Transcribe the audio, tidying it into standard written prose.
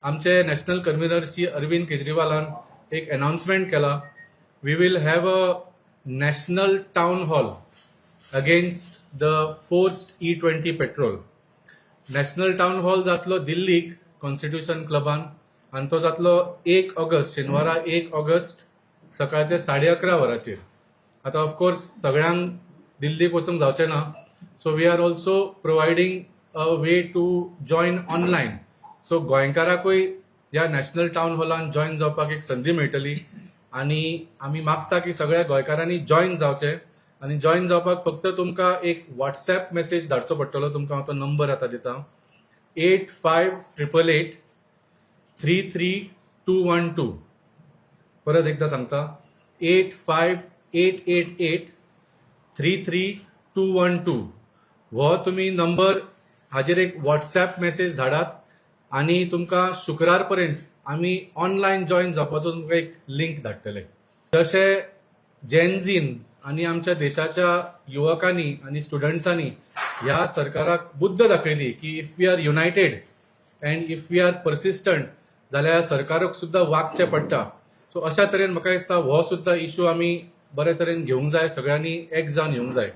आमचे नॅशनल कन्व्हिनर श्री अरविंद केजरीवालान एक अनाउन्समेंट केला, we will have a national town hall against the forced E20 petrol. National town hall जातलो दिल्लीक constitution क्लबान आनी तो जातलो 1 ऑगस्ट, शेनवारा 1 ऑगस्ट सकाळचे 11:30 वरांचेर. आतां ऑफकोर्स सगळ्यांक दिल्लीक वचूंक जावचें ना, so we are also providing a way to join online. So गोंयकाराकूय ह्या नॅशनल टावन हॉलान जॉयन जावपाक एक संदी मेळटली आनी आमी मागता की सगळ्या गोंयकारांनी जॉयन जावचें. आनी जॉयन जावपाक फक्त तुमकां एक व्हॉट्सॅप मेसेज धाडचो पडटलो. तुमकां हांव तो नंबर आतां दिता, 8588833212. परत एकदां सांगता, 8588833212. हो तुमी नंबर, हाजेर एक व्हॉट्सॅप मेसेज धाडात आनी तुमकां शुक्रार पर्यंत आमी ऑनलायन जॉयन जावपाचो तुमकां एक लिंक धाडटले. जशें जेनझीन आनी आमच्या देशाच्या युवकांनी आनी स्टुडंट्सांनी ह्या सरकाराक बुद्द दाखयली की if we are united and if we are persistent जाल्यार सरकाराक सुद्दां वागचें पडटा. सो अशा तरेन म्हाका दिसता हो सुद्दां इशू आमी बरे तरेन घेवंक जाय, सगळ्यांनी एक जावन येवंक जाय.